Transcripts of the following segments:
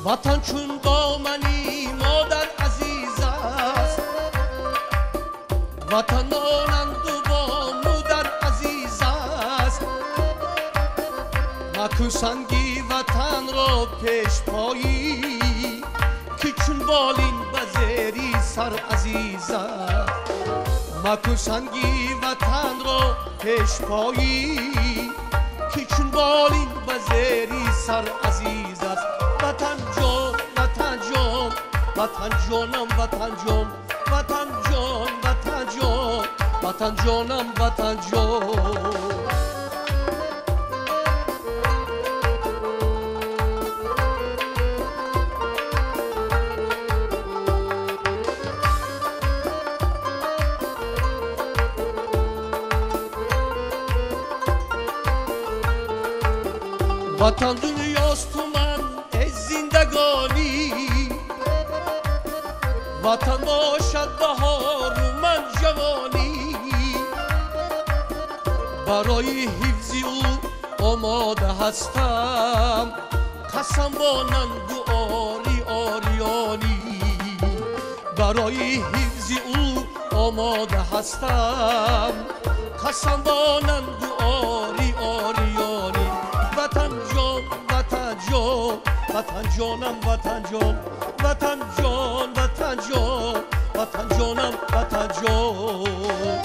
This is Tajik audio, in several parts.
Ватан чун домани модар азиз аст, ватан монанду бо модар азиз аст. Макун санги ватанро пешпоӣ, ки чун болин ба зери сар азиз аст. Макун санги ватанро пешпоӣ, ки чун болин ба зери сар азиз аст. Ватан ҷон, ватан ҷон, ватан ҷонам, ватан ҷон, ватан ҷон, ватан ҷон, ватан ҷонам, ватан ҷон. Ватан дунёст ту ман эй зиндагонӣ, ватан бошад баҳору ман ҷавонӣ. Барои ҳифзи ӯ омода ҳастам, қасам бо нангу ори ориёнӣ. Барои ҳифзи ӯ омода ҳастам, қасам бо нангу ори ориёнӣ. Ватан ҷон, ватан ҷон, ватан ҷонам, ватан ҷон, ватан ҷон, ватан ҷон, ватан ҷонам, ватан ҷон.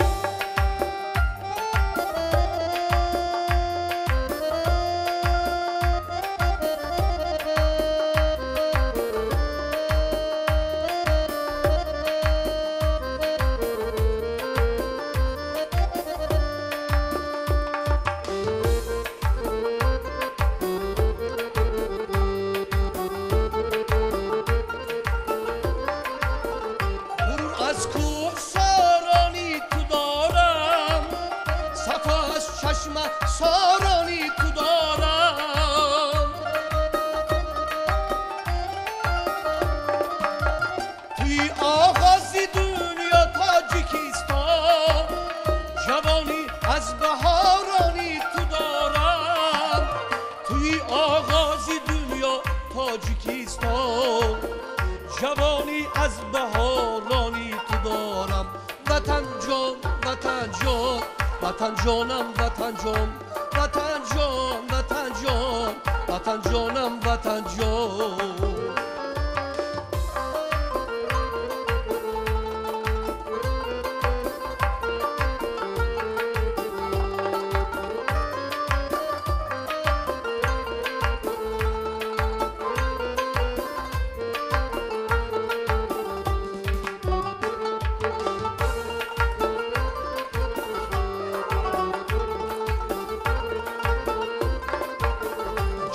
Сорони ту дорам, туи оғози дунё Тоҷикистон, ҷавонӣ аз баҳорони ту дорам. Туи оғози дунё Тоҷикистон, ҷавонӣ аз баҳорони ту дорам. Ватан ҷон, ватан ҷон, ватан ҷонам, ватан ҷон, ватан ҷон, ватан ҷон, ватан ҷонам, ватан ҷон.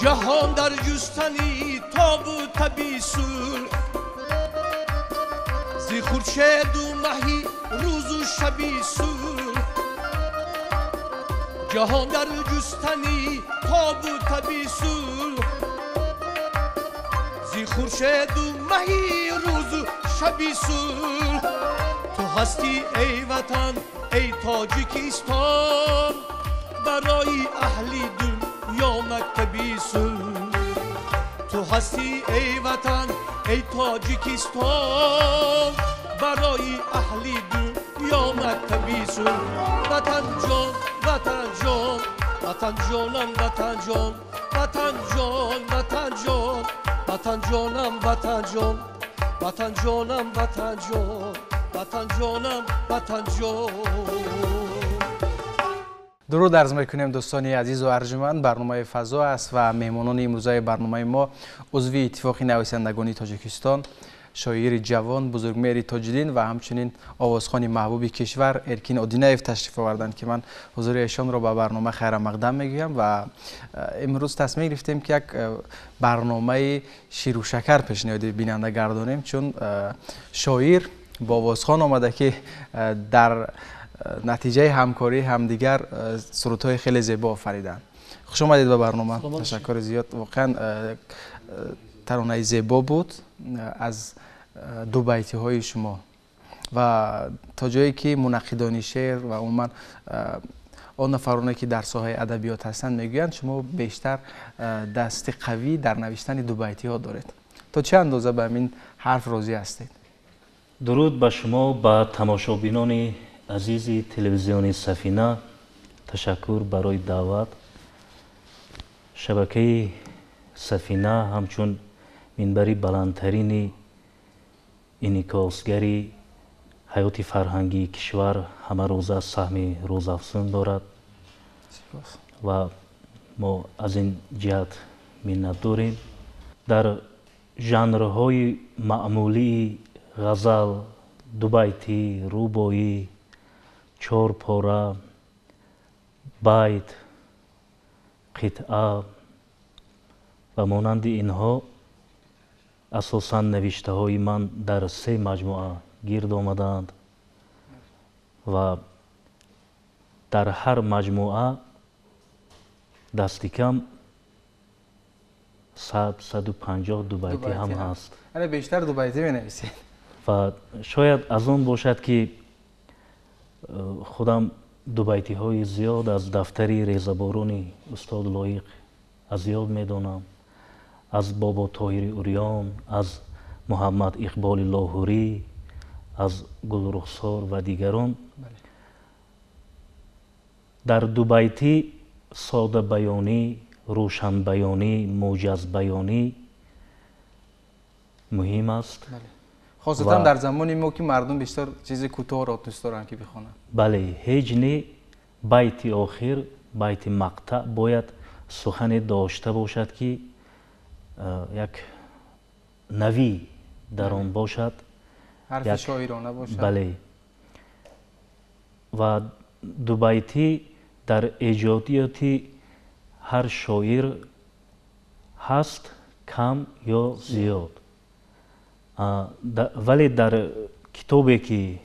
Ҷаҳон дар ҷустани тобу таби сулҳ, зи хуршеду маҳи рӯзу шаби сулҳ. Ҷаҳон дар ҷустани тобу таби сулҳ, зи хуршеду маҳи рӯзу шаби сулҳ. Ту ҳастӣ эй ватан, эй Тоҷикистон, барои аҳли дунё мактаби сулҳ. Ту ҳастӣ эй ватан, эй Тоҷикистон, барои аҳли дунё мактаби сулҳ. Ватан ҷон, ватан ҷон, ватан ҷонам, ватан ҷон, ватан ҷон, ватан ҷон, ватан ҷонам, ватан ҷон, ватан ҷонам, ватан ҷон, ватан ҷонам, ватан ҷон. Дуруд арз мекунем дӯстони азизу арҷуманд. Барномаи фазо аст ва меҳмонони имрӯзаи барномаи мо узви Иттифоқи нависандагони Тоҷикистон, шоири ҷавон Бузургмеҳри Тоҷиддин ва ҳамчунин овозхони маҳбуби кишвар Эркин Одинаев ташриф оварданд, ки ман ҳузури эшонро ба барнома хайрамақдам мегӯям. Ва имрӯз тасмим гирифтем, ки як барномаи ширушакар пешниҳоди бинанда гардонем, чун шоир бо овозхон омада, ки дар натиҷаи ҳамкории ҳамдигар сурудҳои хеле зебо офариданд. Хуш омадед ба барнома. Ташаккури зиёд. Воқеан таронаи зебо буд аз дубайтиҳои шумо ва то ҷое ки мунаққидони шеър ва умуман он нафароне ки дар соҳаи адабиёт ҳастанд мегӯянд, шумо бештар дасти қавӣ дар навиштани дубайтиҳо доред. То чӣ андоза ба ҳамин ҳарф розӣ ҳастед? Дуруд ба шумо, ба тамошобинони азизи телевизиони Сафина. Ташаккур барои даъват. Шабакаи Сафина ҳамчун минбари баландтарини инъикосгари ҳаёти фарҳангии кишвар ҳамарӯза саҳми рӯзафзун дорад ва мо аз ин ҷиҳат миннат дорем. Дар жанрҳои маъмулии ғазал, дубайтӣ, рубоӣ, чорпора, байт, қитъа ва монанди инҳо асосан навиштаҳои ман дар се маҷмӯа гирд омадаанд ва дар ҳар маҷмӯа дасти кам 100-150 дубайтӣ ҳам ҳаст. Яъне бештар дубайтӣ менависед. Ва шояд аз он бошад, ки худам дубайтиҳои зиёд аз дафтари резаборони устод Лоиқ аз ёд медонам, аз Бобо Тоҳири Урён, аз Муҳаммад Иқболи Лоҳурӣ, аз Гулрухсор ва дигарон. Дар дубайтӣ содабаёнӣ, рӯшанбаёнӣ, мӯҷазбаёнӣ муҳим аст. Хосатан дар замони мо, ки мардум бештар чизи кӯтоҳро дӯст доранд, ки бихонанд. Бале, ҳеҷ не, байти охир, байти мақтаъ бояд сухане дошта бошад, ки як навӣ дар он бошад, ҳарфи шоирона бошад. Бале, ва дубайтӣ дар эҷодиёти ҳар шоир ҳаст, кам ё зиёд, вале дар китобе ки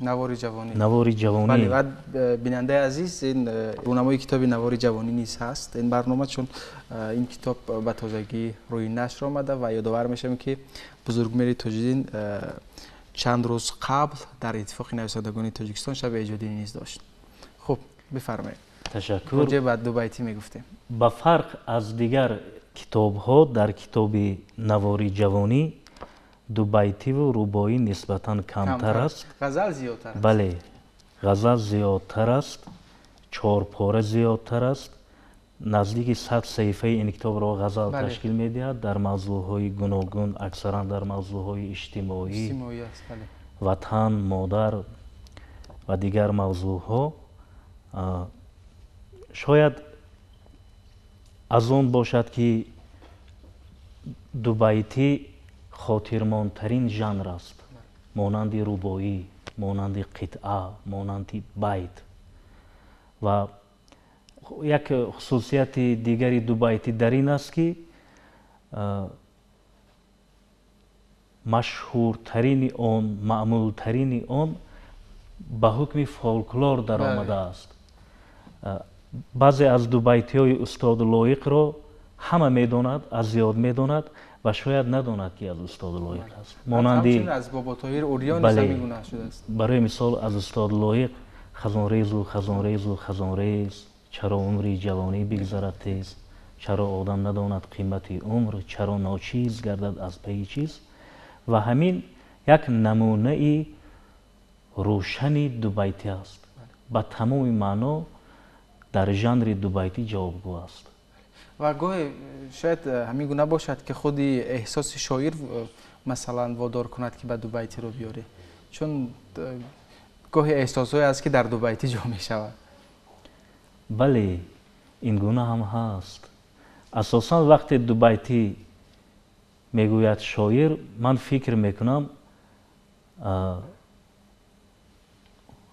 Навори ҷавонӣ, Навори ҷавонӣ. Бале, ва бинандаи азиз, ин рӯнамои китоби Навори ҷавонӣ низ ҳаст ин барнома, чун ин китоб ба тозагӣ рӯи нашр омада ва ёдовар мешавем, ки Бузургмери Тоҷиддин чанд рӯз қабл дар Иттифоқи нависандагони Тоҷикистон шаби эҷодӣ низ дошт. Хуб, бифармоед. Ташаккур. Роҷеъ ба дубайтӣ мегуфтем. Ба фарқ аз дигар китобҳо, дар китоби Навори ҷавонӣ дубайтиву рубоӣ нисбатан камтар аст. Ғазал зиёдтар аст. Бале, ғазал зиёдтар аст, чорпора зиёдтар аст. Наздики 100 саҳифаи ин китобро ғазал ташкил медиҳад дар мавзӯъҳои гуногун, аксаран дар мавзӯъҳои иҷтимоӣ, ватан, модар ва дигар мавзӯъҳо. Шояд аз он бошад, ки дубайтӣ хотирмондтарин жанр аст, монанди рубоӣ, монанди қитъа, монанди байт. Ва як хусусияти дигари дубайтӣ дар ин аст, ки машҳуртарини он, маъмултарини он ба ҳукми фолклор даромадааст. Баъзе аз дубайтиҳои устод Лоиқро ҳама медонад, аз ёд медонад ва шояд надонад, ки аз устод Лоиқ аст. Монанди аз Бобо Тоҳир Урён низ ҳамин гуна шудааст. Барои мисол, аз устод Лоиқ: «Хазонрезу, хазонрезу, хазонрез, чаро умри ҷавонӣ бигзарад тез? Чаро одам надонад қимати умр? Чаро ночиз гардад аз пайи чиз?» Ва ҳамин як намунаи рӯшани дубайтӣ аст, ба тамоми маъно дар жанри дубайтӣ ҷавобгӯ аст. Ва гоҳе шояд ҳамин гуна бошад, ки худи эҳсоси шоир, масалан, водор кунад, ки ба дубайтиро биёрӣ, чун гоҳе эҳсосҳое аст, ки дар дубайтӣ ҷо мешавад. Бале, ин гуна ҳам ҳаст. Асосан вақте дубайтӣ мегӯяд шоир, ман фикр мекунам,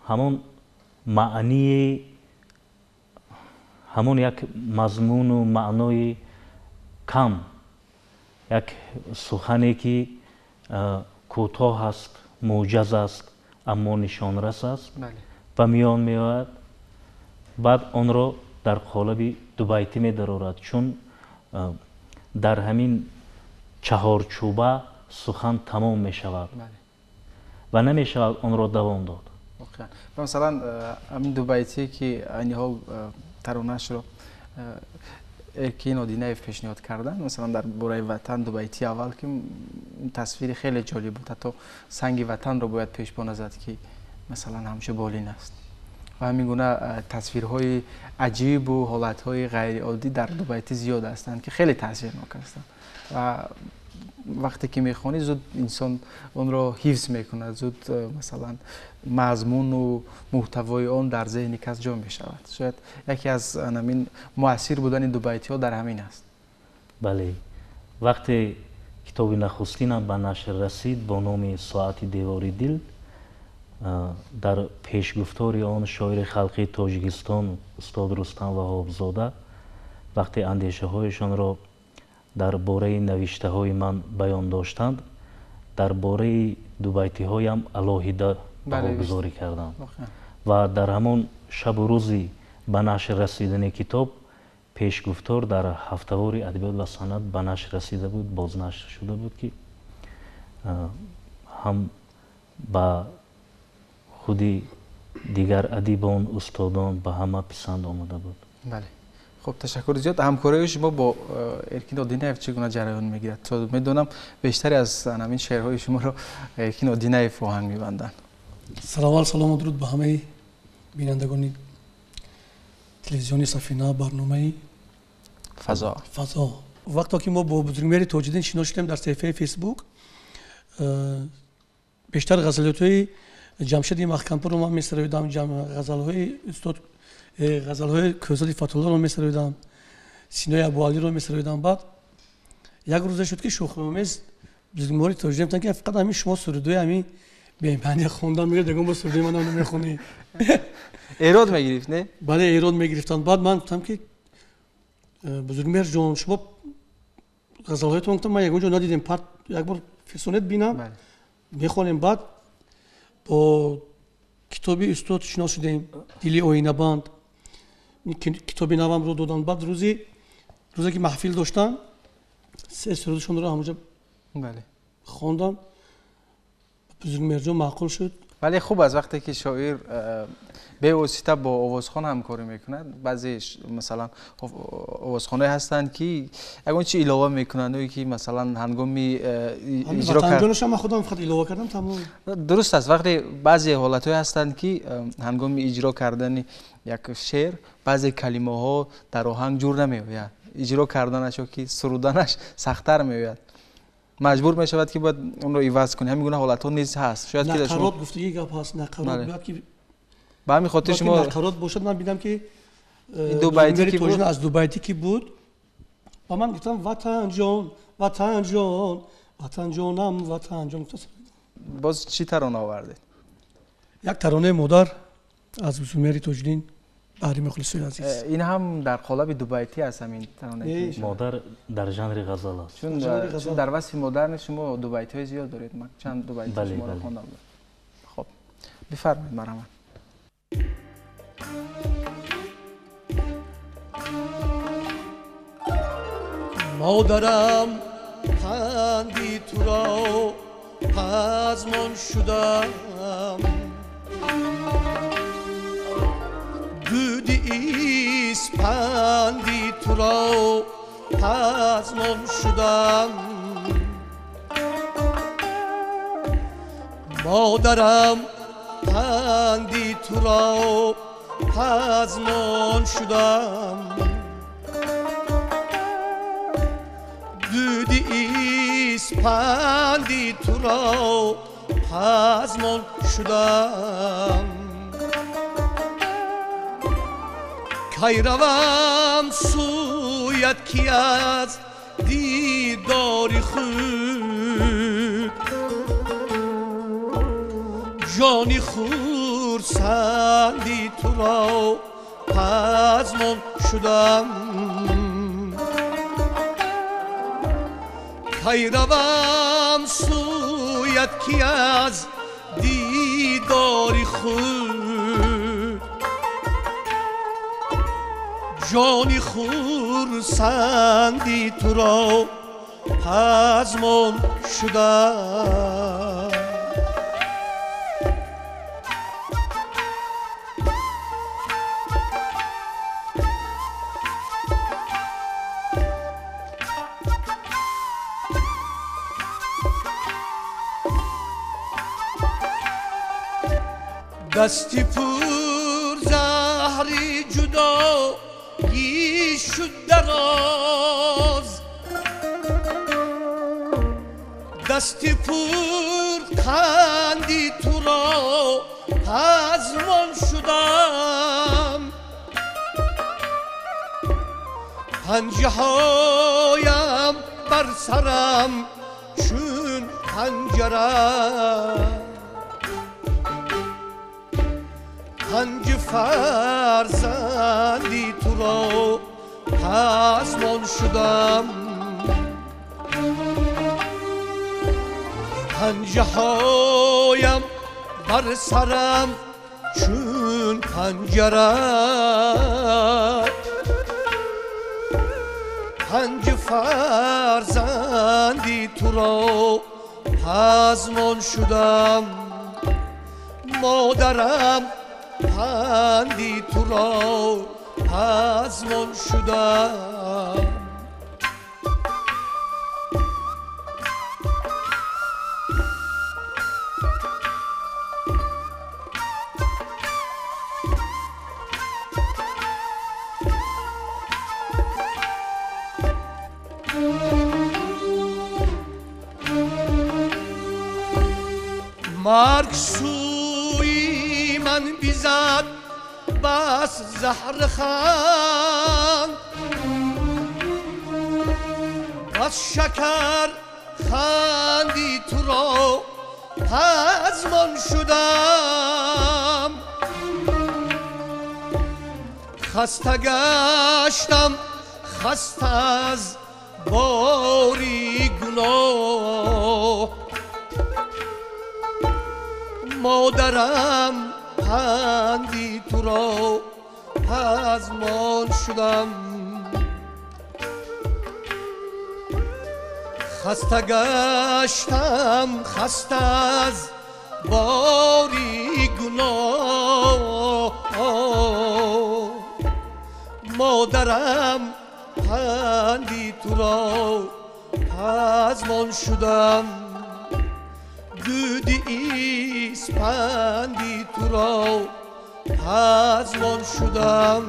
ҳамон маънии, ҳамон як мазмуну маънои кам, як сухане, ки кӯтоҳ аст, мӯҷаз аст, аммо нишонрас аст, ба миён меояд, баъд онро дар қолаби дубайтӣ медарорад, чун дар ҳамин чаҳорчӯба сухан тамом мешавад ва намешавад онро давом дод. Масалан, ҳамин дубайтие, ки айни ҳол таронаашро Эркин Одинаев пешниҳод карданд, масалан дар бораи ватан дубайти аввал, ки тасвири хеле ҷолиб буд, ҳатто санги ватанро бояд пешбона зад, ки масалан ҳамчу болин аст. Ва ҳамин гуна тасвирҳои аҷибу ҳолатҳои ғайриоддӣ дар дубайтӣ зиёд ҳастанд, ки хеле таъсирнок ҳастанд ва вақте ки мехонӣ, зуд инсон онро ҳифз мекунад, зуд масалан мазмуну муҳтавои он дар зеҳни кас ҷо мешавад. Шояд яке аз ҳамин муассир будани дубайтиҳо дар ҳамин аст. Бале, вақте китоби нахустинам ба нашр расид бо номи «Соати девори дил», дар пешгуфтори он шоири халқии Тоҷикистон устод Рустам Ваҳобзода вақте андешаҳояшонро дар бораи навиштаҳои ман баён доштанд, дар бораи дубайтиҳоям алоҳида баҳогузорӣ карданд ва дар ҳамон шабу рӯзи ба нашр расидани китоб пешгуфтор дар ҳафтавори адабиёт ва санъат ба нашр расида буд, бознашр шуда буд, ки ҳам ба худи дигар адибон, устодон, ба ҳама писанд омада буд. Бале, хуб, ташаккури зиёд. Ҳамкориҳои шумо бо Эркин Одинаев чӣ гуна ҷараён мегирад? То медонам, бештаре аз ҳамин шеърҳои шуморо Эркин Одинаев оҳанг мебанданд. Сараввал салому дуруд ба ҳамаи бинандагони телевизиони Сафина, барномаи «Фазо». «Фазо». Вақто ки мо бо Бузургмеҳри Тоҷиддин шинос шудем дар саҳифаи Фейсбук, бештар ғазалиётҳои Ҷамшеди Маҳкампурро ман месароидам, ғазалҳои устод, ғазалҳои Кӯҳзоди Фатҳуллоро месароидам, Синои Абуалиро месароидам. Баъд як рӯзе шуд, ки шӯхиомез Бузургмеҳри Тоҷиддин гуфтанд, ки фақат ҳамин шумо сурудҳои ҳамин бемаъни хондан мегиред, ягон бор суруди манам намехонӣ. Эрод мегирифт, не? Бале, эрод мегирифтанд. Баъд ман гуфтам, ки Бузургмеҳр ҷон, шумо ғазалҳоятон, гуфтам, ман ягон ҷо надидем, парт як бор фирсонед, бинам, мехонем. Баъд бо китоби устод шинос шудем, «Дили оинабанд», китоби навамро доданд. Баъд рӯзе ки маҳфил доштам, се сурудашонро ҳамонҷо хондам. Бузургмеҳрҷон маъқул шуд. Вале хуб аст, вақте ки шоир бевосита бо овозхон ҳамкорӣ мекунад. Баъзе, масалан, овозхонҳое ҳастанд, ки ягон чи илова мекунанд, ое ки масалан ҳангоми иҷро ман худам фақат илова кардам, тамом. Дуруст аст, вақте баъзе ҳолатҳое ҳастанд, ки ҳангоми иҷро кардани як шеър баъзе калимаҳо дар оҳанг ҷур намеояд, иҷро карданаш ё ки суруданаш сахттар меояд, маҷбур мешавад, ки бояд онро иваз кунӣ. Ҳамин гуна ҳолатҳо низ ҳаст шояд, ки нақарот гуфтагӣ гап ҳаст, нақарот бояд ки ба ҳамин хотир шумо нақарот бошад. Ман бинам, ки дубайтӣ ки буд, аз дубайтӣ ки буд, ба ман гуфтам: «Ватанҷон, ватанҷон, ватанҷонам, ватанҷон». Боз чӣ тарона овардед? Як таронаи модар аз Бузургмеҳри Тоҷиддин баҳри мухлисои азиз. Ин ҳам дар қолаби дубайтӣ аст, ҳамин тарона? Модар дар жанри ғазал аст. Чун дар васфи модар шумо дубайтиҳои зиёд доред, ман чанд дубайти шуморо хондам. Хуб, бифармоед, марҳамат. Модарам, панди туро пазмон шудам, дуди испанди туро пазмон шудам. Модарам, панди туро пазмон шудам, дуди испанди туро пазмон шудам. Кай равам сӯят, ки аз дидори худ ҷони хурсанди туро пазмон шудам. Кай равам сӯят, ки аз дидори худ ҷони хурсанди туро пазмон шудам. دستی پر زهری جدا شد دراز دستی پر قندی تو را پزمان شدم پنجه هایم بر سرم چون پنجره پنج فرزندی تو را پزمان شدم پنجه هایم بر سرم چون پنجره پنج فرزندی تو را پزمان شدم مادرم پندی تو را پزمان شدم مرگ سوی من بیزد بس زهر خند بس شکر خندی تو را پزمان شدم خسته گشتم خسته از باری گناه مادرم پندی تو را پزمان شدم خسته گشتم خسته از باری گناه مادرم پندی تو را پزمان شدم دودی اسپندی تو را پزمان شدم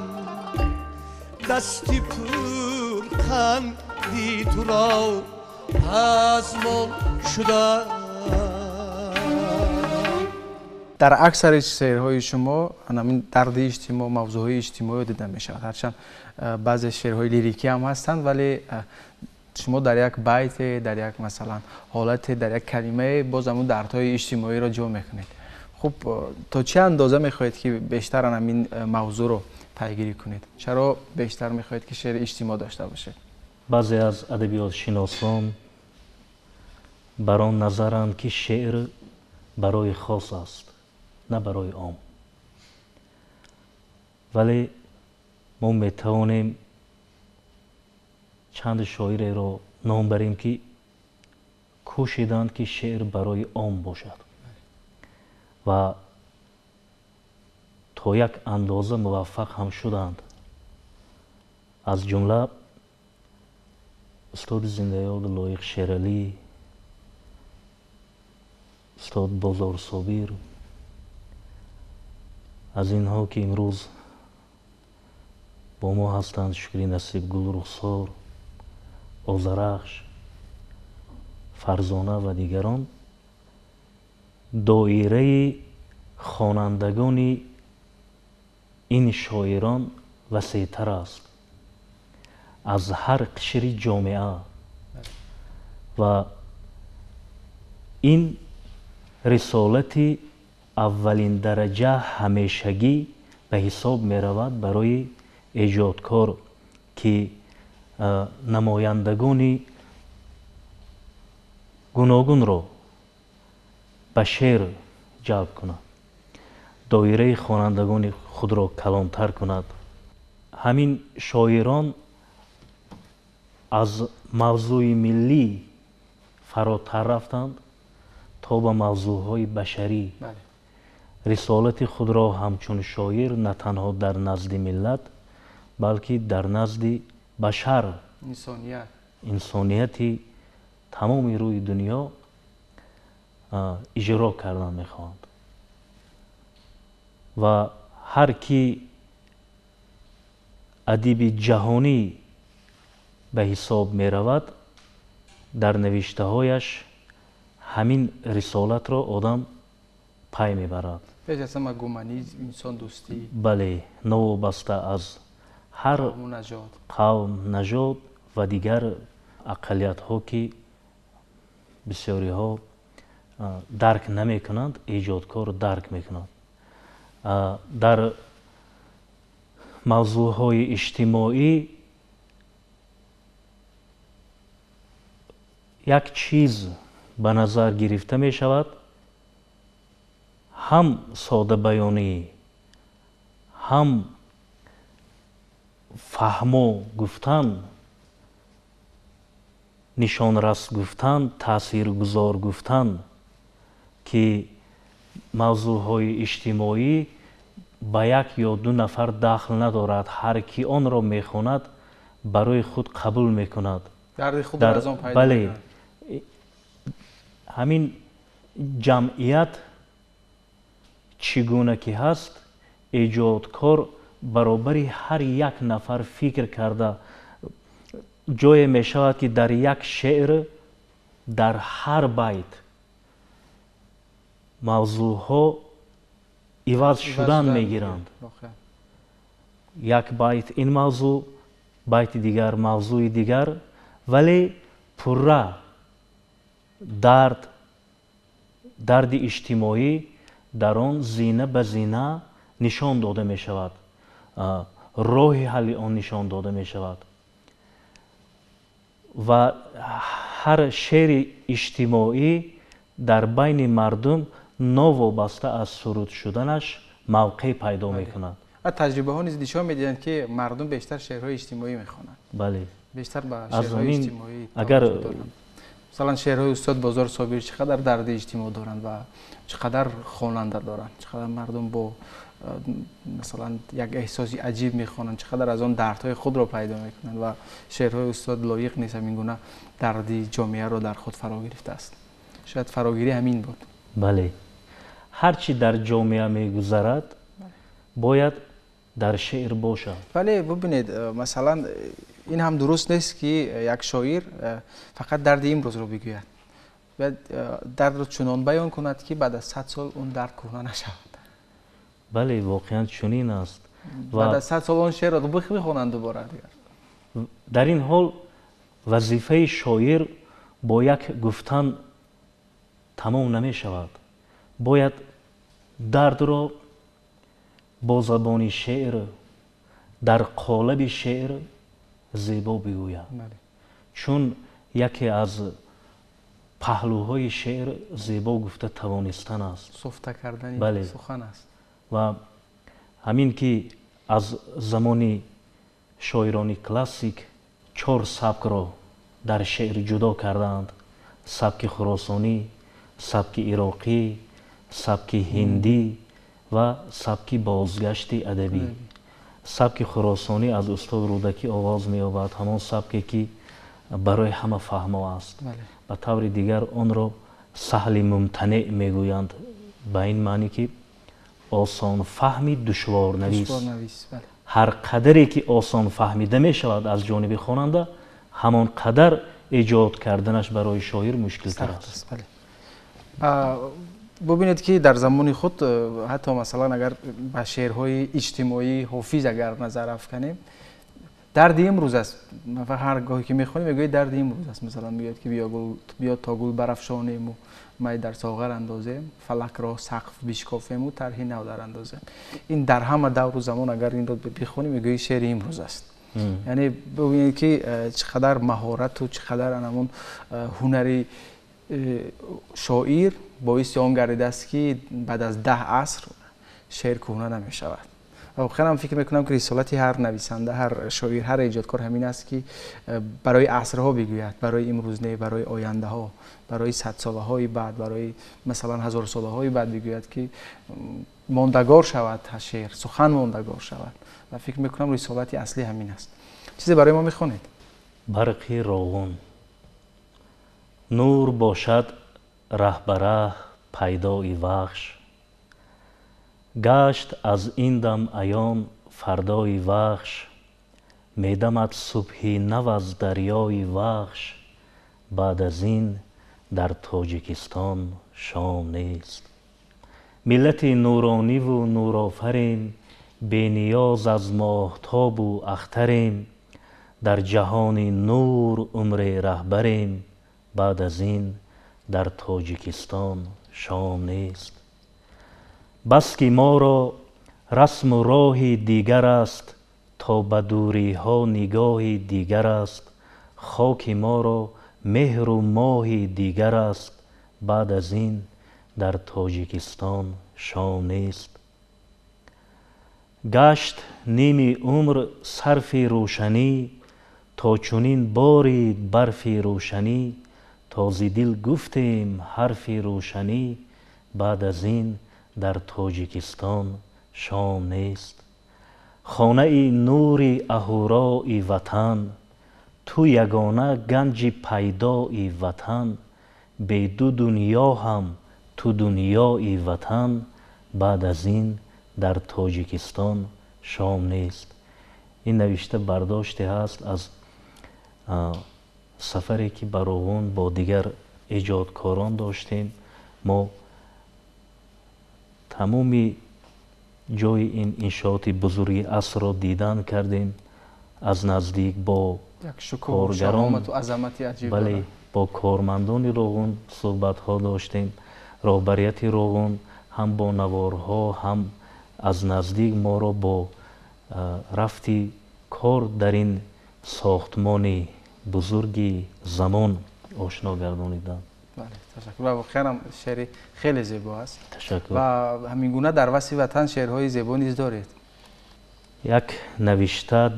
دستی پر قندی تو را پزمان شدم. در اکثر شعرهای شما همین درد اجتماع، موضوعهای اجتماعی دیده می شود. هرچند بعضی شعرهای لیریکی هم هستند ولی شما در یک بیت، در یک مثلا حالت، در یک کلمه باز همون دردهای اجتماعی را جا میکنید. خب تا چه اندازه میخواهید که بیشتر همین موضوع رو پیگیری کنید؟ چرا بیشتر میخواهید که شعر اجتماع داشته باشید؟ بعضی از ادبیات شناسان بر آن نظرند که شعر برای خاص است نه برای عام، ولی ما میتوانیم چند شاعری را نام بریم که کوشیدند که شعر برای عام باشد و تا یک اندازه موفق هم شدند. از جمله استاد زنده‌یاد لایق شیرعلی، استاد بازار صابر، از اینها که امروز با ما هستند شکری نصیب گلرخسار، آذرخش، فرزانه و دیگران، دایره خوانندگان این شاعران وسیع‌تر است از هر قشر جامعه و این رسالت اولین درجه همیشگی به حساب می رود برای ایجادکار که نمایندگان گوناگون را به شعر جلب کند، دایره خوانندگان خود را کلانتر کند. همین شاعران از موضوع ملی فراتر رفتند تا به موضوعهای بشری. رسالت خود را همچون شاعر نه تنها در نزد ملت بلکه در نزد بشر، انسانیت تمام روی دنیا اجرا کردن میخواهند. Ва ҳар ки адиби ҷаҳонӣ ба ҳисоб меравад, дар навиштаҳояш ҳамин рисолатро одам пай мебарад. Пеш аз ҳама гуманизм, инсондӯстӣ. Бале, новобаста аз ҳар қавм, нажод ва дигар ақаллиятҳо, ки бисёриҳо дарк намекунанд, эҷодкор дарк мекунанд. Дар мавзӯъҳои иҷтимоӣ як чиз ба назар гирифта мешавад, ҳам содабаёнӣ, ҳам фаҳмо гуфтан, нишонрас гуфтан, таъсиргузор гуфтан, ки мавзӯъҳои иҷтимоӣ ба як ё ду нафар дахл надорад. Ҳар ки онро мехонад, барои худ қабул мекунад. Дарди худро аз он пайдо. Бале, ҳамин ҷамъият чӣ гуна ки ҳаст, эҷодкор баробари ҳар як нафар фикр карда, ҷое мешавад, ки дар як шеър, дар ҳар байт мавзӯъҳо иваз шудан мегиранд. Як байт ин мавзӯъ, байти дигар мавзӯи дигар, вале пурра дарди иҷтимоӣ дар он зина ба зина нишон дода мешавад, роҳи ҳалли он нишон дода мешавад. Ва ҳар шеъри иҷтимоӣ дар байни мардум новобаста аз суруд шуданаш мавқеъ пайдо мекунад. Ва таҷрибаҳо низ нишон медиҳанд, ки мардум бештар шеърҳои иҷтимоӣ мехонанд. Бале, бештар ба шеърҳои иҷтимоӣ. Агар масалан шеърҳои устод Бозор Собир чӣ қадар дарди иҷтимоъ доранд ва чӣ қадар хонанда доранд, чӣ қадар мардум бо масалан як эҳсоси аҷиб мехонанд, чӣ қадар аз он дардҳои худро пайдо мекунанд. Ва шеърҳои устод Лоиқ низ ҳамин гуна дарди ҷомеаро дар худ фаро гирифтааст. Шояд фарогирӣ ҳамин буд. Бале, ҳар чӣ дар ҷомеа мегузарад, бояд дар шеър бошад. Бале, бубинед, масалан ин ҳам дуруст нест, ки як шоир фақат дарди имрӯзро бигӯяд. Бояд дардро чунон баён кунад, ки баъд аз 100 сол он дард кӯҳна нашавад. Бале, воқеан чунин аст. Баъд аз 100 сол он шеърро бихонанд дубора дигар. Дар ин ҳол вазифаи шоир бо як гуфтан тамом намешавад. Бояд дардро бо забони шеър, дар қолаби шеър зебо бигӯяд. Чун яке аз паҳлӯҳои шеър зебо гуфта тавонистан аст, суфта кардани сухан аст. Ва ҳамин ки аз замони шоирони классик 4 сабкро дар шеър ҷудо кардаанд: сабки хуросонӣ, сабки ироқӣ, сабки ҳиндӣ ва сабки бозгашти адабӣ. Сабки хуросонӣ аз устод Рӯдакӣ оғоз меёбад, ҳамон сабке ки барои ҳама фаҳмо аст. Ба таври дигар онро саҳли мумтанеъ мегӯянд, ба ин маънӣ ки осонфаҳми душворнавис. Ҳар қадаре ки осон фаҳмида мешавад аз ҷониби хонанда, ҳамон қадар эҷод карданаш барои шоир мушкилтар аст. Бубинед, ки дар замони худ ҳатто масалан агар ба шеърҳои иҷтимоии Ҳофиз агар назар афканем, дарди имрӯз аст. Ҳар гоҳе ки мехонем, мегӯяд дарди имрӯз аст. Масалан мегӯяд, ки биё то гул барафшонему май дар соғар андозем, фалакро сақф бишкофему тарҳи нав дар андозем. Ин дар ҳама давру замон агар инро бихонем, мегӯяд шеъри имрӯз аст. Яъне бубинед, ки чӣ қадар маҳорату чӣ қадар анамон ҳунари шоир боиси он гардидааст, ки баъд аз 10 аср шеър кӯҳна намешавад. Ва воқеан ҳам фикр мекунам, ки рисолати ҳар нависанда, ҳар шоир, ҳар эҷодкор ҳамин аст, ки барои асрҳо бигӯяд, барои имрӯз не, барои ояндаҳо, барои садсолаҳои баъд, барои масалан ҳазорсолаҳои баъд бигӯяд, ки мондагор шавад шеър, сухан мондагор шавад. Ва фикр мекунам рисолати аслӣ ҳамин аст. Чизе барои мо мехонед? Барқи роғун. Нур бошад раҳ ба раҳ пайдои вахш, Гашт аз ин дам аён фардои вахш, медамад субҳи нав аз дарёи вахш. Баъд аз ин дар Тоҷикистон шом нест. Миллати нурониву нурофарем, бениёз аз моҳтобу ахтарем. Дар ҷаҳони нур умре раҳбарем, баъд аз ин дар Тоҷикистон шом нест. Бас ки моро расму роҳи дигар аст, то ба дуриҳо нигоҳи дигар аст. Хоки моро меҳру моҳи дигар аст, баъд аз ин дар Тоҷикистон шом нест. Гашт ними умр сарфи рӯшанӣ, то чунин борид барфи рӯшанӣ. То зи дил гуфтем ҳарфи рӯшанӣ, баъд аз ин дар Тоҷикистон шом нест. Хонаи нури аҳурои ватан, ту ягона ганҷи пайдои ватан. Бе ду дунё ҳам ту дунёи ватан, баъд аз ин дар Тоҷикистон шом нест. Ин навишта бардоште ҳаст аз сафаре ки ба Роғун бо дигар эҷодкорон доштем. Мо тамоми ҷои ин иншооти бузурги асрро дидан кардем, аз наздик бо коргарон, бале, бо кормандони Роғун суҳбатҳо доштем. Роҳбарияти Роғун ҳам бо наворҳо, ҳам аз наздик моро бо рафти кор дар ин сохтмони бузурги замон ошно гардониданд. Ташаккур. Ва воқеан ҳам шеъри хеле зебо аст. Ташаккур. Ва ҳамин гуна дар васфи ватан шеърҳои зебо низ доред. Як навишта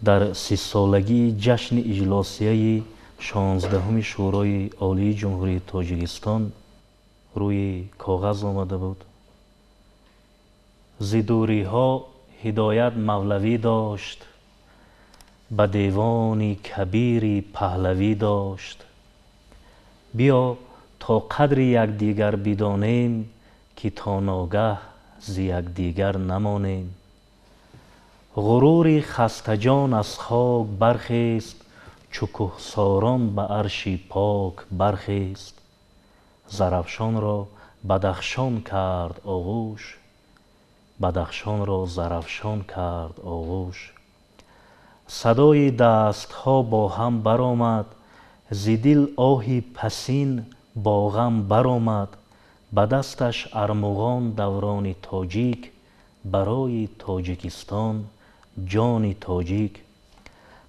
дар 30-солагии ҷашни иҷлосияи 16-уми Шӯрои Олии Ҷумҳурии Тоҷикистон рӯи коғаз омада буд. Зи дуриҳо ҳидоят мавлавӣ дошт, ба девони кабири паҳлавӣ дошт. Биё то қадри якдигар бидонем, ки то ногаҳ зи якдигар намонем. Ғурури хастаҷон аз хок бархест, чу кӯҳсорон ба арши пок бархест. Зарафшонро Бадахшон кард оғӯш, Бадахшонро Зарафшон кард оғӯш. Садои дастҳо бо ҳам баромад, зи дил оҳи пасин бо ғам баромад. Ба дасташ армуғон даврони тоҷик, барои Тоҷикистон ҷони тоҷик.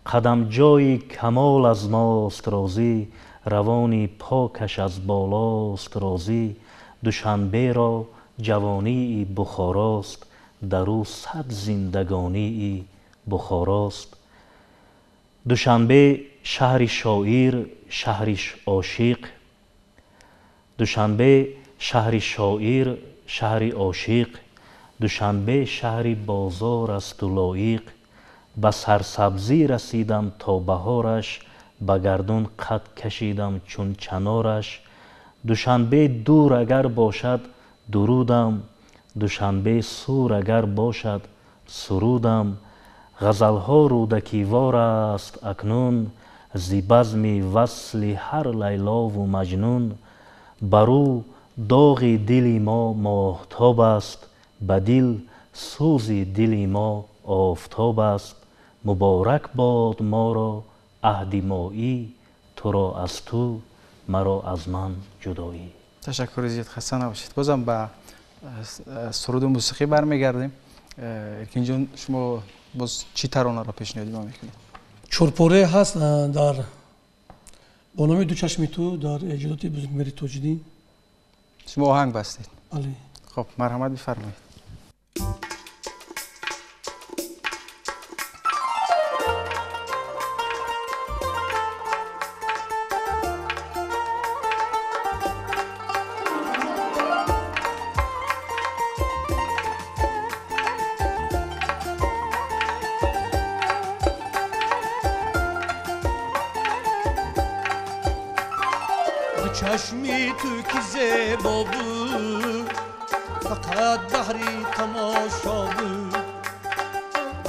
Қадамҷои камол аз мост розӣ, равони покаш аз болост розӣ. Душанберо ҷавонии Бухорост, дар ӯ сад зиндагонии Бухорост. Душанбе шаҳри шоир, шаҳри ошиқ. Душанбе шаҳри шоир, шаҳри ошиқ. Душанбе шаҳри бозор асту лоиқ. Ба сарсабзӣ расидам то баҳораш, ба гардун қад кашидам чун чанораш. Душанбе дур агар бошад дурудам, Душанбе сур агар бошад сурудам. Ғазалҳо рӯдакивор аст акнун, зи базми васли ҳар Лайлову Маҷнун. Бар ӯ доғи дили мо моҳтоб аст, ба дил сӯзи дили мо офтоб аст. Муборак бод моро аҳди моӣ, туро аз ту, маро аз ман ҷудоӣ. Ташаккури зиёд, хаста набошед. Бозам ба суруду мусиқӣ бармегардем. Эркинҷон, шумо боз чӣ таронаро пешниҳоди мо мекунед? Чорпорае ҳаст дар бо номи Ду чашми ту дар эҷодоти бузургмери Тоҷиддин. Шумо оҳанг бастед? Бале. Хоб, марҳамат бифармоед. Чашми ту ки зебо буд, فقط بهری تماشا بود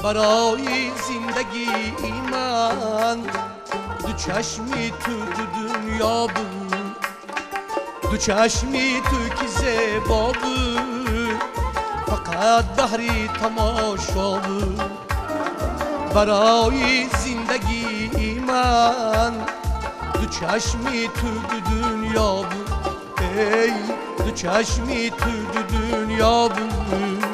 برای زندگی من دو چشمی تو دو دنیا بود دو چشمی تو که زیبا بود فقط بهری تماشا بود برای زندگی من دو چشمی تو دو دنیا بود ای دو چشمی تو دو دنیا بود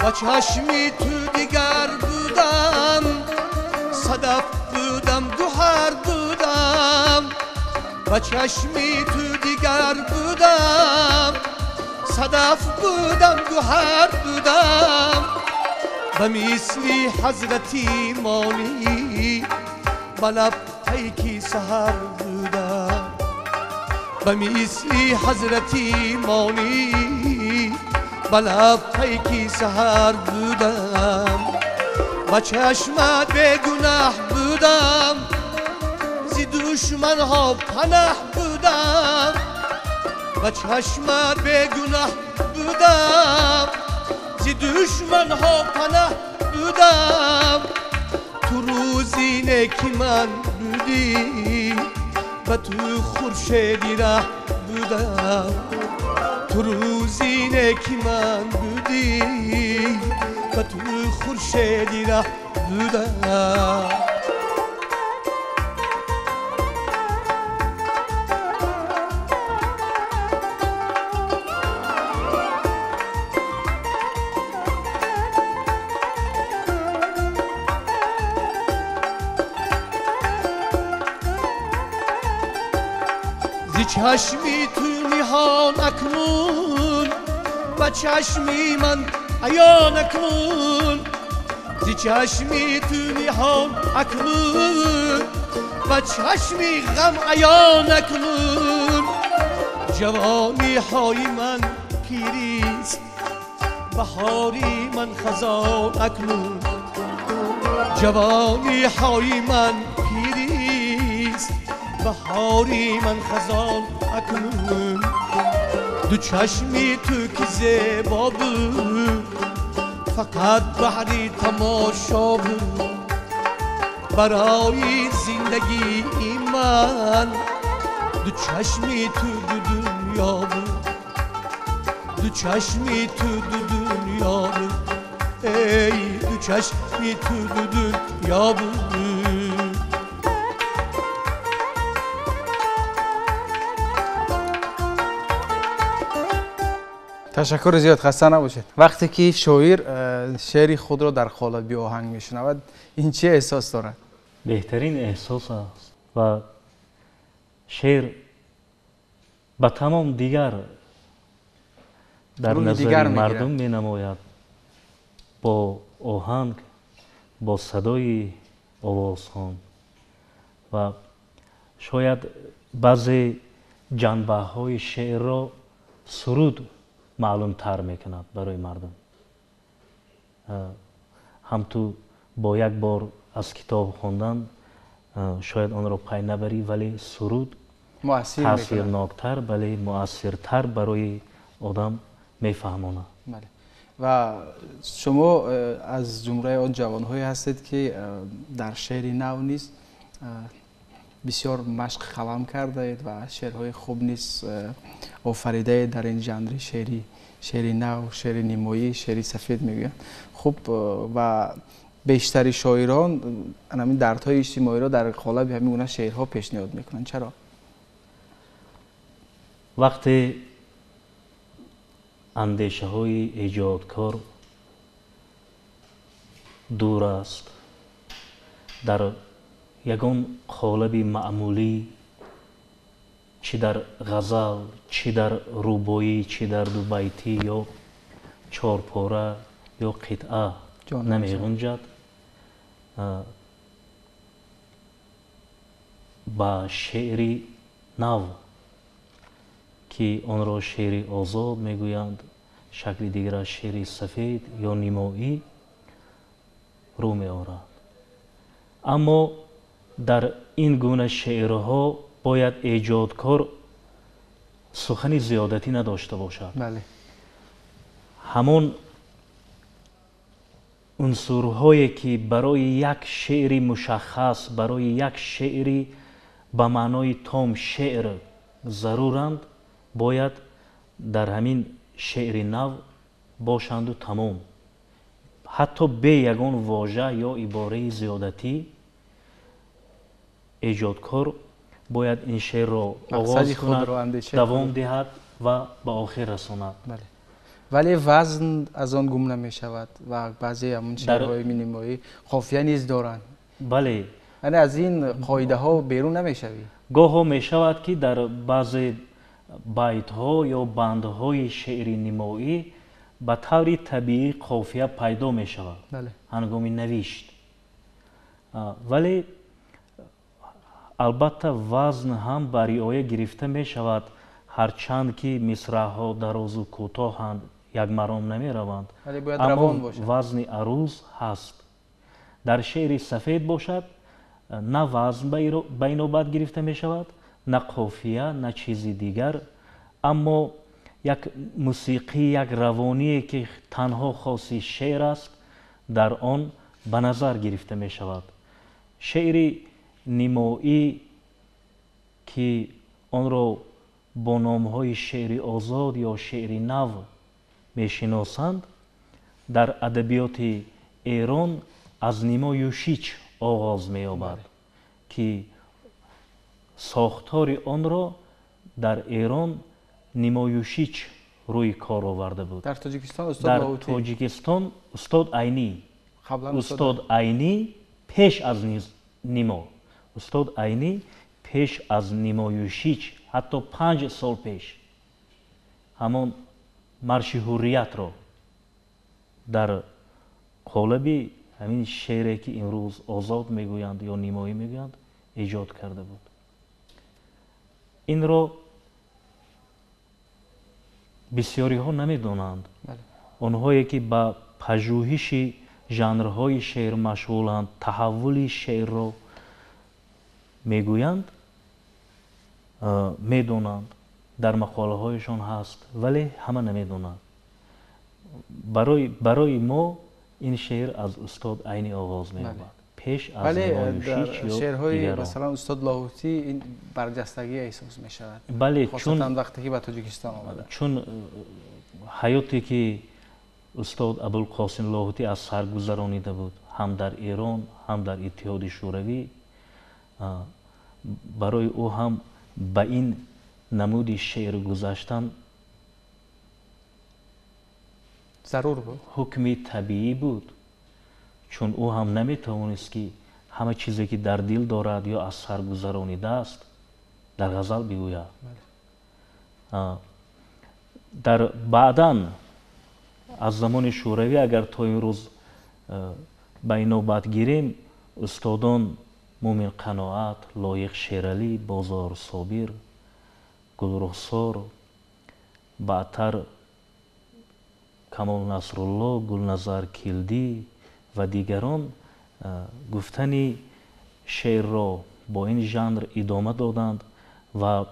با چشمی تو دیگر بودم صدف بودم گوهر بودم با چشمی تو دیگر بودم صدف بودم گوهر بودم به مثلی حضرتی مانی با لب پیکی سحر بودم به مثلی حضرتی مانی با لب پیکی سحر بودم با چشمت به گناه بودم زی دشمن ها پناه بودم با چشمت به گناه بودم زی دشمن ها پناه بودم تو روزی نکی من بودی و تو خورشیدی ره بودم تو روزی نکی من بودی و تو خورشیدی ره بودم زی چشمی تو نهان اکنون و چشمی من عیان اکنون زی چشمی تو نهان اکنون و چشمی غم عیان اکنون جوانی های من پیریست بهاری من خزان اکنون جوانی های من پیریست بهاری من خزان اکنون دو چشمی تو که زیبا بود فقط بهری تماشا بود برای زندگی من دو چشمی تو دو دنیا بود دو چشمی تو دو دنیا بود ای دو چشمی تو دو دنیا بود تشکر زیاد، خسته نباشید. وقتی که شاعر شعر خود را در قالب آهنگ میشنود این چه احساس دارد؟ بهترین احساس است و شعر به تمام دیگر در نظر مردم می نماید با آهنگ، با صدای آوازخوان و شاید بعضی جنبه های شعر را سرود معلوم تر میکند برای مردم. هم تو با یک بار از کتاب خواندن شاید آن را پی نبری، ولی سرود تاثیرناکتر ولی مؤثرتر برای آدم میفهماند. بله. و شما از جمله آن جوانهایی هستید که در شعر نو نیز بسیار مشق قلم کرده اید و شعرهای خوب نیز آفریده در این ژانر شعری، شعر نو، شعر نیمایی، شعر سفید میگویند. خوب و بیشتر شاعران همین دردهای اجتماعی را در قالب همین گونه شعرها پیشنهاد میکنند. چرا؟ وقتی اندیشه های ایجادکار دور است، در یگان قالب معمولی، چی در غزل، چی در رباعی، چی در دو بیتی یا چهارپاره یا قطعه نمی گنجد، با شعری نو ки онро шеъри озод мегӯянд, шакли дигараш шеъри сафед ё нимоӣ рӯ меорад. Аммо дар ин гуна шеърҳо бояд эҷодкор сухани зиёдатӣ надошта бошад. Ҳамон унсурҳое ки барои як шеъри мушаххас, барои як шеъри ба маънои том шеър заруранд, бояд дар ҳамин шеъри нав бошанду тамом. Ҳатто бе ягон вожа ё ибораи зиёдатӣ эҷодкор бояд ин шеърро оғоз кунад, давом диҳад ва ба охир расонад. Вале вазн аз он гум намешавад ва баъзе ҳамон шеърҳои нимоӣ қофия низ доранд. Бале. Яъне аз ин қоидаҳо берун намешавӣ. Гоҳо мешавад ки дар баъзе байтҳо ё бандҳои шеъри нимоӣ ба таври табиӣ қофия пайдо мешавад ҳангоми навишт. Вале албатта вазн ҳам ба риоя гирифта мешавад, ҳарчанд ки мисраъҳо дарозу кӯтоҳанд, як маром намераванд, аммо вазни аруз ҳаст. Дар шеъри сафед бошад, на вазн ба инобат гирифта мешавад, на қофия, на чизи дигар, аммо як мусиқӣ, як равоние ки танҳо хоси шеър аст, дар он ба назар гирифта мешавад. Шеъри нимоӣ ки онро бо номҳои шеъри озод ё шеъри нав мешиносанд, дар адабиёти Эрон аз Нимо Юшич оғоз меёбад, ки сохтори онро дар Эрон Нимо Юшич рӯи кор оварда буд. Дар Тоҷикистон устод Дар Тоҷикистон устод Айнӣ. Устод Айнӣ пеш аз Нимо. Устод Айнӣ пеш аз Нимо Юшич, ҳатто 5 сол пеш ҳамон марши ҳурриятро дар қолаби ҳамин шеъре ки имрӯз озод мегӯянд ё нимоӣ мегӯянд эҷод карда буд. Инро бисёриҳо намедонанд. Онҳое ки ба пажӯҳиши жанрҳои шеър машғуланд, таҳаввули шеърро мегӯянд, медонанд, дар мақолаҳояшон ҳаст, вале ҳама намедонанд. Барои мо ин шеър аз устод Айнӣ оғоз меёбад. Пеш аз Нимо Юшич ё шеърҳои дигарон. Масалан устод Лоҳутӣ ин барҷастагӣ эҳсос мешавад. Бале, хосатан вақте ки ба Тоҷикистон омада. Чун ҳаёте ки устод Абулқосим Лоҳутӣ аз сар гузаронида буд, ҳам дар Эрон, ҳам дар Иттиҳоди Шӯравӣ, барои ӯ ҳам ба ин намуди шеър гузаштан зарур буд, ҳукми табиӣ буд, чун ӯ ҳам наметавонист ки ҳама чизе ки дар дил дорад ё аз сар гузаронидааст дар ғазал бигӯяд. Дар баъдан аз замони Шӯравӣ агар то имрӯз ба инобат гирем, устодон Мумин Қаноат, Лоиқ Шералӣ, Бозор Собир, Гулрухсор, баъдтар Камол Насрулло, Гулназар Килдӣ ва дигарон гуфтани шеърро бо ин жанр идома доданд ва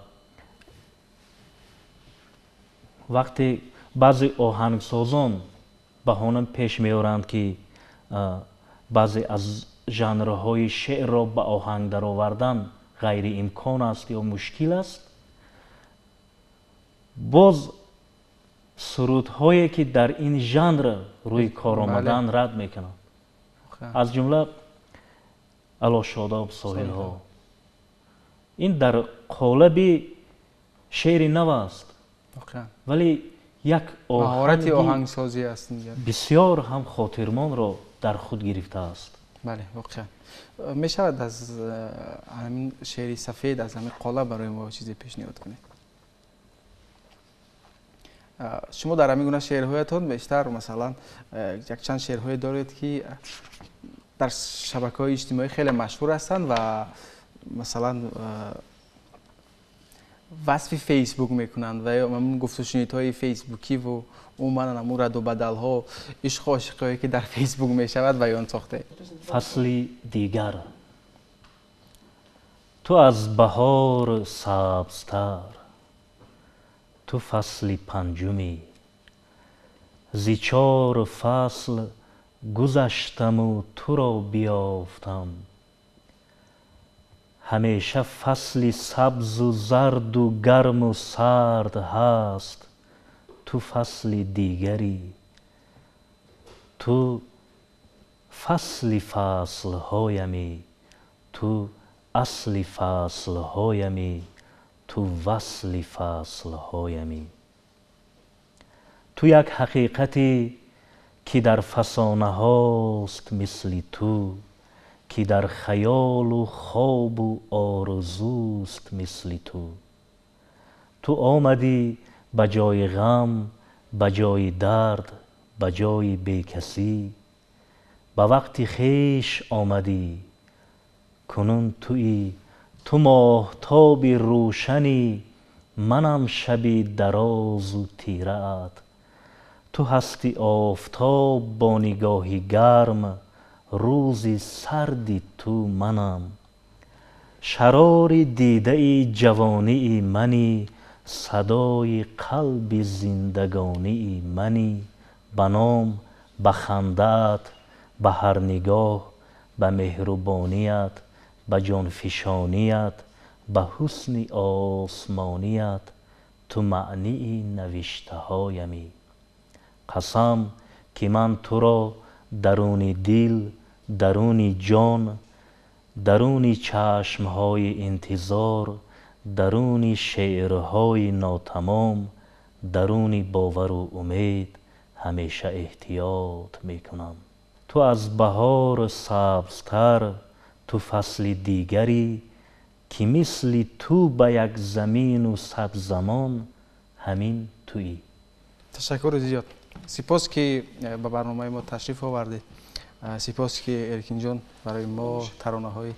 вақте баъзе оҳангсозон баҳона пеш меоранд ки баъзе аз жанрҳои шеърро ба оҳанг даровардан ғайриимкон аст ё мушкил аст, боз сурудҳое ки дар ин жанр рӯи кор омадаанд рад мекунанд. Аз ҷумла Ало шодоб соҳилҳо. Ин дар қолаби шеъри нав аст, вале як маҳорати оҳангсозӣ аст, бисёр ҳам хотирмонро дар худ гирифтааст. Бале, воқеан мешавад аз ҳамин шеъри сафед, аз ҳамин қолаб барои мо чизе пешниҳод кунед? Шумо дар ҳамин гуна шеърҳоятон бештар масалан якчанд шеърҳое доред ки дар шабакаҳои иҷтимоӣ хеле машҳур ҳастанд ва масалан васфи Фейсбук мекунанд ва ё ҳамон гуфтушунидҳои фейсбукӣ ва умуман ҳамон раду бадалҳо, ишқу ошиқиҳое ки дар Фейсбук мешавад баён сохтед. Фасли дигар. Ту аз баҳор сабзтар, ту фасли панҷумӣ, зи чор фасл гузаштаму туро биёфтам. Ҳамеша фасли сабзу зарду гарму сард ҳаст, ту фасли дигарӣ, ту фасли фаслҳоямӣ, ту асли фаслҳоямӣ, ту васли фаслҳоямӣ. Ту як ҳақиқате ки дар фасонаҳост мисли ту, ки дар хаёлу хобу орзуст мисли ту. Ту омадӣ ба ҷои ғам, ба ҷои дард, ба ҷои бекасӣ, ба вақти хеш омадӣ, кунун туӣ, ту моҳтоби рӯшанӣ, манам шаби дарозу тираат. Ту ҳасти офтоб бо нигоҳи гарм, рӯзи сарди ту манам. Шарори дидаи ҷавонии манӣ, садои қалби зиндагонии манӣ. Ба ном, ба хандаат, ба ҳар нигоҳ, ба меҳрубоният, ба ҷонфишоният, ба ҳусни осмоният, ту маънии навиштаҳоямӣ. Қасам ки ман туро даруни дил, даруни ҷон, даруни чашмҳои интизор, даруни шеърҳои нотамом, даруни бовару умед ҳамеша эҳтиёт мекунам. Ту аз баҳор сабзтар, ту фасли дигарӣ, ки мисли ту ба як замину сад замон ҳамин туӣ. Ташаккури зиёд. Сипос ки ба барномаи мо ташриф овардед. Сипос ки Эркинҷон барои мо таронаҳои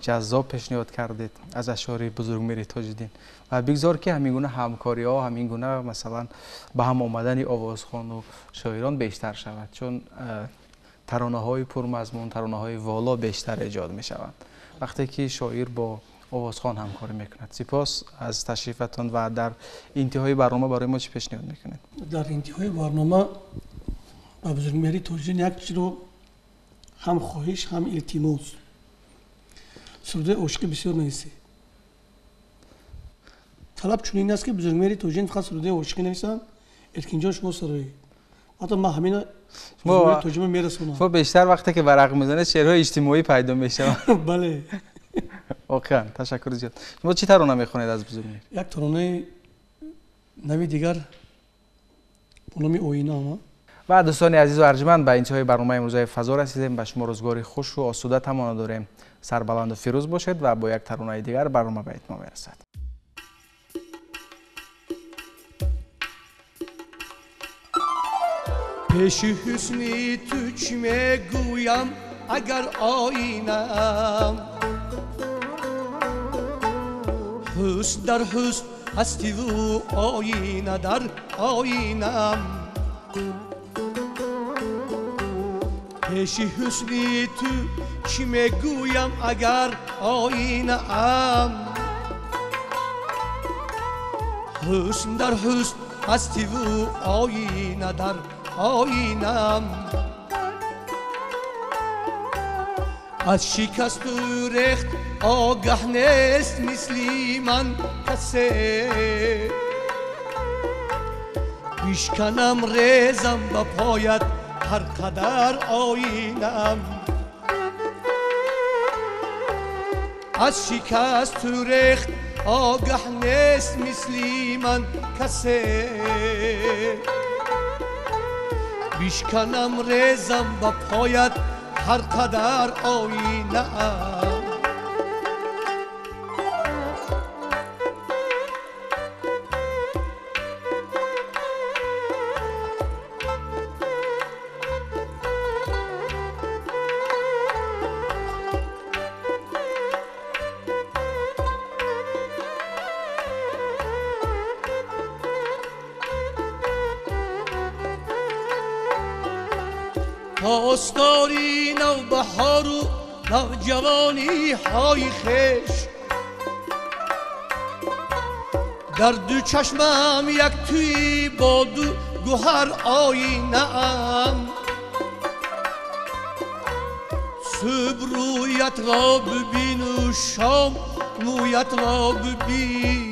ҷаззоб пешниҳод кардед аз ашъори Бузургмеҳри Тоҷиддин ва бигзор ки ҳамин гуна ҳамкориҳо, ҳамин гуна масалан ба ҳам омадани овозхону шоирон бештар шавад, чун таронаҳои пурмазмун, таронаҳои воло бештар эҷод мешаванд вақте ки шоир бо овозхон ҳамкорӣ мекунад. Сипос аз ташрифатон ва дар интиҳои барнома барои мо чӣ пешниҳод мекунед? Дар интиҳои барнома ба Бузургмеҳри Тоҷиддин як чизро ҳам хоҳиш, ҳам илтимос. Суруди ошиқӣ бисёр нависед. Талаб чунин аст ки Бузургмеҳри Тоҷиддин фақат суруди ошиқӣ нависанд, Эркинҷон шумо сароед. Ҳатто ман ҳамина Бузургмеҳри Тоҷиддин мерасонам. Шумо бештар вақте ки варақ мезанед шеърҳои иҷтимоӣ пайдо мешаванд. Бале. Воқеан ташаккури зиёд. Шумо чӣ тарона мехонед аз Бузургмеҳр? Як таронаи нави дигар бо номи Оина. Ва дӯстони азизу арҷманд, ба интиҳои барномаи имрӯзаи фазо расидем. Ба шумо рӯзгори хушу осуда таманно дорем. Сарбаланду фирӯз бошед ва бо як таронаи дигар барнома ба итмом мерасад. Пеши ҳусни ту чӣ мегӯям агар оинам, ҳусн дар ҳусн ҳастиву оина дар оинам. Пеши ҳусни ту чӣ мегӯям агар оинаам, ҳусн дар ҳусн ҳастиву оина дар оинам. Аз шикасту рехт огаҳ нест мисли ман касе, бишканам резам ба поят ҳар қадар оинам. Аз шикасту рехт огаҳ нест мисли ман касе, бишканам резам ба поят ҳар қадар оинаам. Хостори навбаҳору навҷавониҳои хеш дар ду чашмам як тӯи боду гӯҳар оинаам субҳ рӯятро бибину шом мӯятро бибин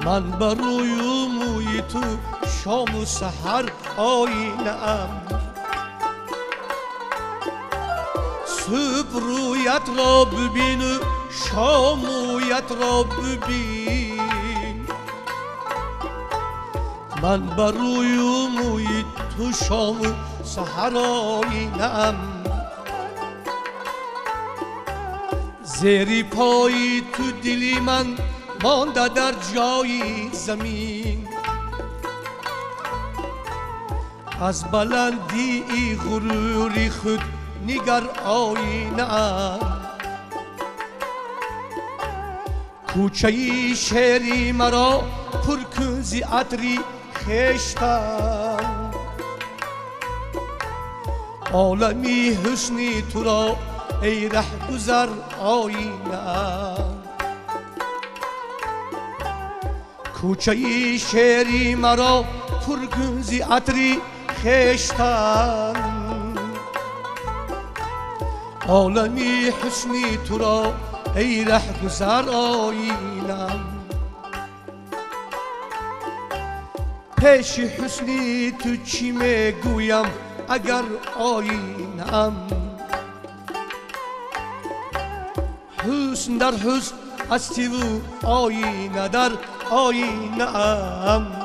ман ба рӯю мӯи ту шому саҳар оинаам субҳ рӯятро бибину шом мӯятро бибин ман ба рӯю мӯи ту шому саҳар оинаам зери пои ту дили ман монда дар ҷои замин аз баландии ғурури худ нигар оинаам кӯчаи шеъри маро пур кун зи атри хештан олами ҳусни туро эй раҳгузар оинаам кӯчаи шеъри маро пур кун зи атри хештан олами ҳусни туро эй раҳгузар оинаам пеши ҳусни ту чӣ мегӯям агар оинаам ҳусн дар ҳусн ҳастиву оина дар оинаам.